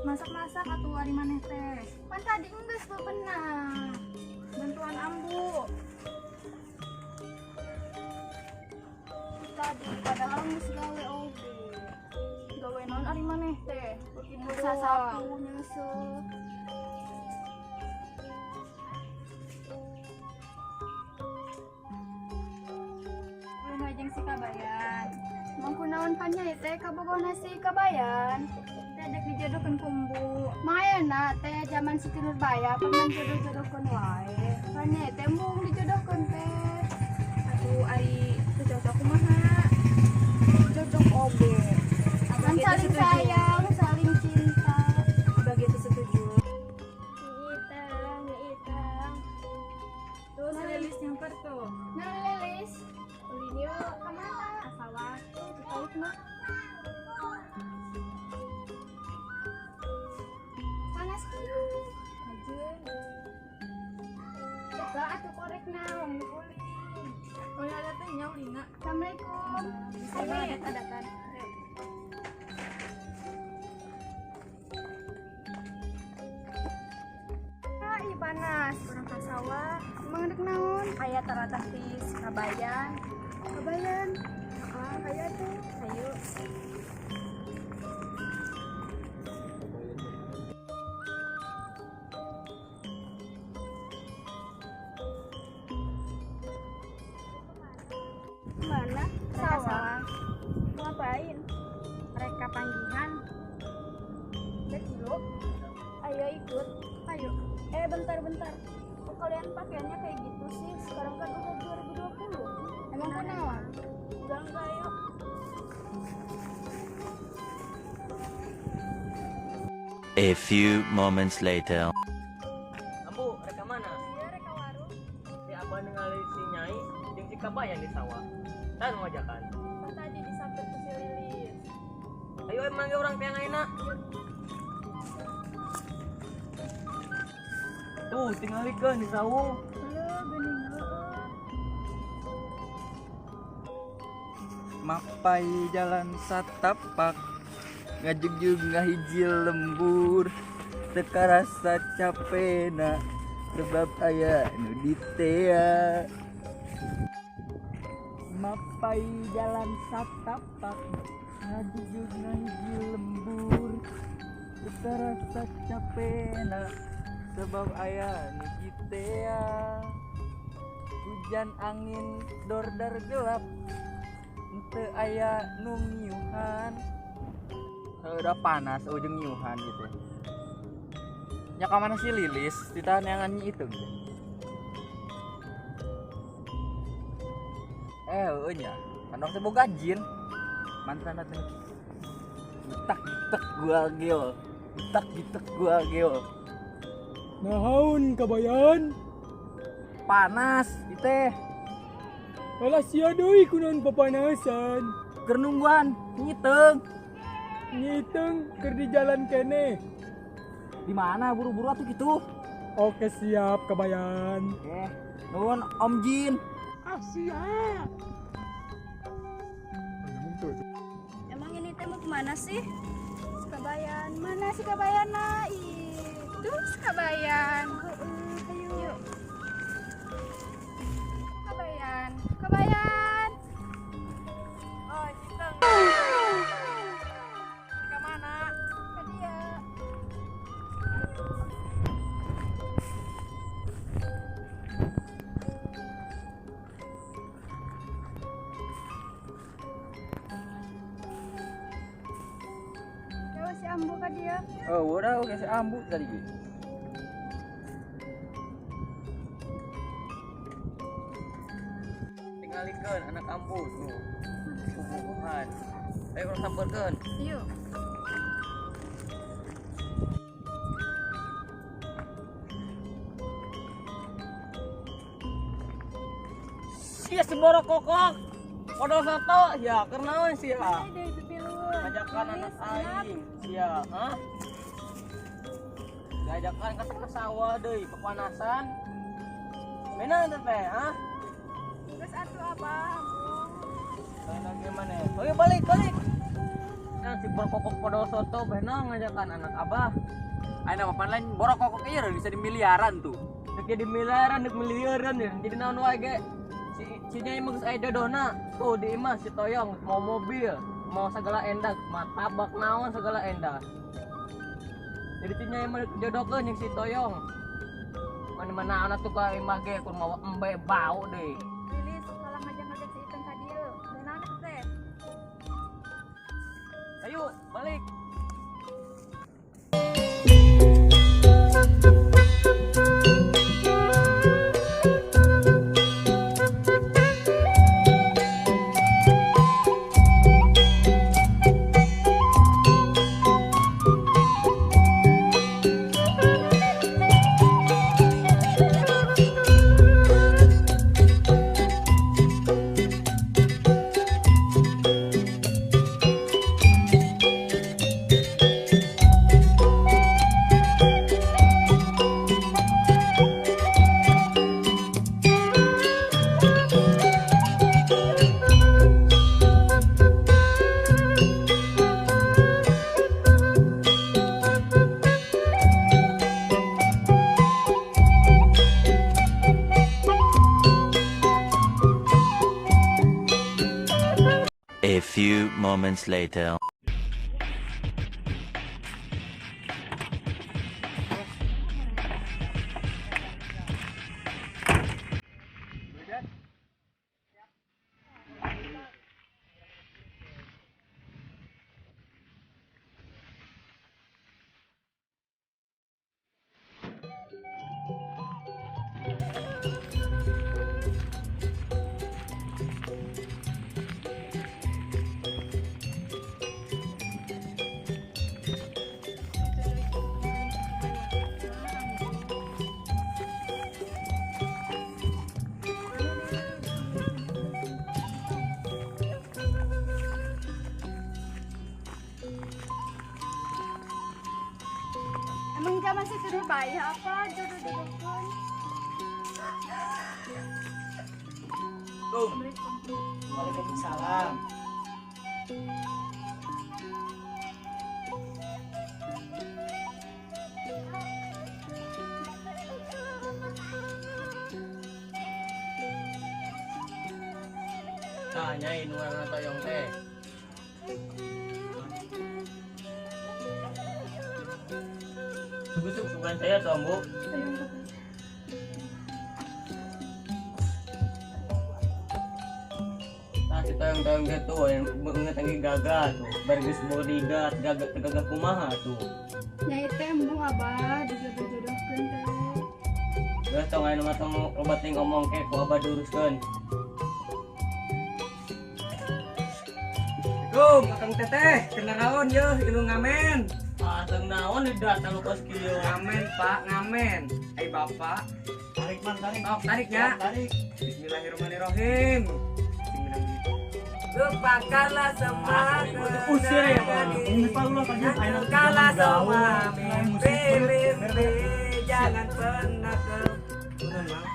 Masak-masak atuh ari maneh teh. Pan tadi geus bebenah. Bantuan ambu. Tadi padahal geus gawe oge. Gawe naon ari maneh teh? Beuki Sasapu nyeuseuh. Ulin jeung si Kabayan. Emang kunaon pan nyai teh kabogohna si Kabayan? Teh dek dijodohkeun ku embu. Mayana teh zaman Siti Nurbaya paman jodoh-jodohkeun wae. Pan nyai teh embung dijodohkeun teh. Atuh ari teu cocok kumaha? Cocok oge. Kan saling sayang, saling cinta. Abah gitu setuju. Nyi Itang, Nyi Itang. Tuh si Lilis nyamper tuh. Nah Lilis, ulin yuk ka mana? Ka sawah. Balik mah. Panas kieu. Hajeun. Coba atuh korekna wong nu ulin. Ulin ada teh nya ulina. Assalamualaikum. Bisa banget adatan. Ah, ih panas. Urang ka sawah. Emang dek naon? Aya taratah ti si Kabayan. Kabayan. Heeh, Aya tuh. Ayo. Mana? Mereka Sawah. sawah. Ngapain? Mereka panggihan. Dek dulu. Ayo ikut. Ayo. Bentar-bentar. Kok kalian pakaiannya kayak gitu sih? Sekarang kan udah 2020. Emang kunaon? Enggak, ayo. A few moments later. Ambu, rek ka mana? Iya, rek ka warung. Si abah ningali si Nyai jeung si Kabayan di sawah. Tan ngajakan. Pan tadi disamper ku si Lilis. Ayo emang ge urang teang ayeuna. Tuh, tingalikeun di sawah. Heuh, geuning heueuh. Mapai jalan satapak ngajugjug ngahiji lembur teu karasa capena sebab aya nu ditea. Mapai jalan satapak ngajugjug ngahiji lembur teu karasa capena sebab aya nu ditea. Hujan angin dordar gelap teu aya nu ngiuhan. Udah panas ujung ngiuhan gitu. Nya ka mana si Lilis ditahan yang nyi itu gitu. Heueuh nya. Kan teh boga jin. Mantrana teh. Gitak gitek gua geo. Gitak gitek gua geo. Naon Kabayan? Panas ieu teh. Alah sia deui kunaon papanasan. Keur nungguan nyiteung. Nyiteung keur di jalan keneh. Di mana buru-buru atuh kitu? Oke siap Kabayan. Oke, nuhun Om Jin. Ah siap. Emang ini teh mau kemana sih? Si Kabayan. Mana si Kabayan nah? Itu si Kabayan. Heueuh, ayo. Yuk. Kabayan. Kabayan. Oh, Citeng. Ka mana? Ka dia. Ayo si Ambu ka dia. Oh, udah oke si Ambu tadi ge. Tingalikeun anak ambu tuh. Puguhan. Ayo urang sampeurkeun. Yuk. Sia semboro kokok. Podol soto ya keur naon sia? Deui pipiluan. Ngajakan anak aing sia, hah? Ngajakan ka sawah deui pepanasan. Meunang teh teh, hah? Geus atuh abah. Meunang gimana? Oke balik, balik. Nah, si borokokok podol soto beunang ngajakan anak abah. Ayeuna mah pan lain borokokok ieu bisa di miliaran tuh. Dek jadi miliaran, dek miliaran ya. Jadi naon wae ge. Si si Nyai mah geus aya jodohna. Tuh di imah si Toyong mau mobil, mau segala endah, martabak naon segala endah. Jadi si Nyai mah jodohkeun jeung si Toyong. Mana-mana anak tuh ka imah ge kur mawa embe bau deui. Lilis kalah ngajak-ngajak si Iteung ka dieu. Naon eta teh? Ayo balik. A few moments later. Emang zaman si tidur bayi apa jodoh-jodohkeun? Waalaikumsalam. Tah Nyai nu ngaranna Toyong teh. Busuk bukan saya tombo. Nah, si Toyong-toyong gitu yang beungeut lagi gagah tuh. Bargeus bodyguard gagah gagah kumaha tuh. Nyai teh embung abah dijodoh-jodohkeun teh. Geus tong aya nu mah tong loba teuing ngomong ke ku abah diuruskeun. Assalamualaikum, Akang Teteh, kena naon yeuh ilu ngamen. Ah, teu naon di datang lu kos kieu. Ngamen, Pak, ngamen. Ai Bapak, Tarik man, tarik. Sok tarik ya. Tarik. Bismillahirrahmanirrahim. Sing menang duit. Lupakanlah semua Usir ya, Pak. Ini Pak ulah tadi Kalah semua mimpi-mimpi, jangan pernah ke. Turun, Mang.